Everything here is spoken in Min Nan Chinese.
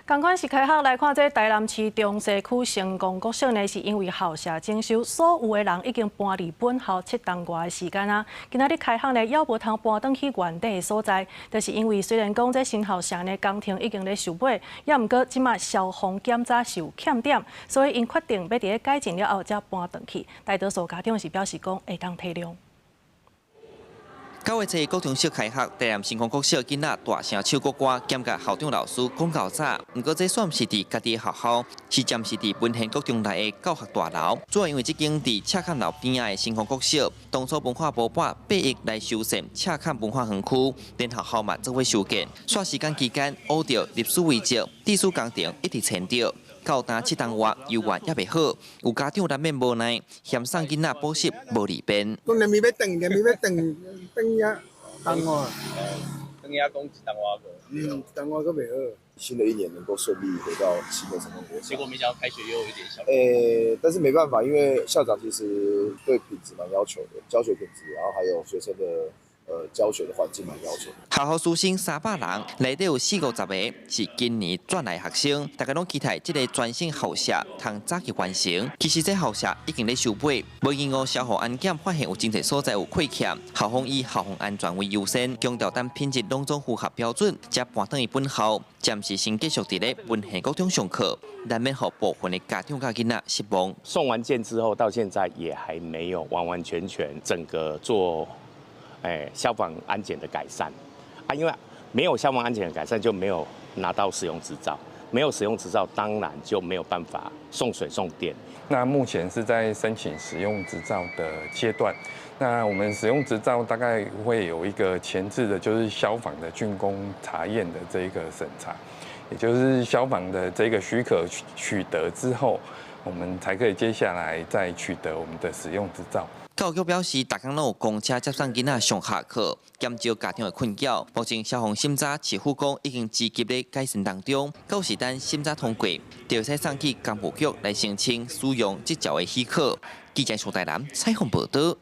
仝款是開學來看，這台南市中西區成功國小呢，是因為校舍整修，所有的人已經搬離本校7冬外的時間啊。今仔日開學呢，猶無通搬轉去原底的所在，就是因為雖然講這新校舍呢工程已經咧收尾，猶毋過這馬消防檢查是有欠點，所以𪜶決定欲佇咧改進了後才搬轉去。大多數家長是表示講會當體諒。9月初國中小開學，台南成功國小囡仔大聲唱國歌，兼佮校長老師講夠早。毋過這煞毋是佇家己的學校，是暫時佇文獻國中內的教學大樓。主要因為這間佇赤崁樓邊仔的成功國小，當初文化部撥8億來修繕赤崁文化園區，連學校嘛做伙修建。煞時間期間，烏著歷史遺跡、地史工程一直牽著，到今7冬外猶原猶未好，有家長難免無奈，嫌送囡仔補習無利便。講連咪欲轉，連咪欲轉，轉遐冬外。轉遐講一冬外個。嗯，一冬外閣袂好。新的一年能夠順利回到新的成功國小。結果沒想到開學又有一點小。但是沒辦法，因為校長其實對品質蠻要求的，教學品質，然後還有學生的教學的環境蠻要求的。學校師生300人，內底有四五十個是今年轉來學生，大家攏期待這个全新校舍通早日完成。其實這校舍已經咧收尾，無經過消防安檢，發現有真濟所在有虧欠，校方以校方安全為優先，強調等品質攏總符合標準，才搬轉去本校。暫時先繼續佇咧文獻國中上課，難免予部分的家長佮囡仔失望。送完件之後，到現在也還沒有完完全全整個做消防安檢的改善啊，因為沒有消防安檢的改善，就沒有拿到使用執照，沒有使用執照，當然就沒有辦法送水送電。那目前是在申請使用執照的階段。那我們使用執照大概會有一個前置的，就是消防的竣工查驗的這一個審查，也就是消防的這個許可取得之後，我們才可以接下來再取得我們的使用執照。教育局表示，逐工攏有公車接送囡仔上下課，減少家長的困擾。目前消防審查市府講已經積極咧改善當中，到時等審查通過，就會使送去工務局來申請使用執照的許可。記者蘇台南採訪報導。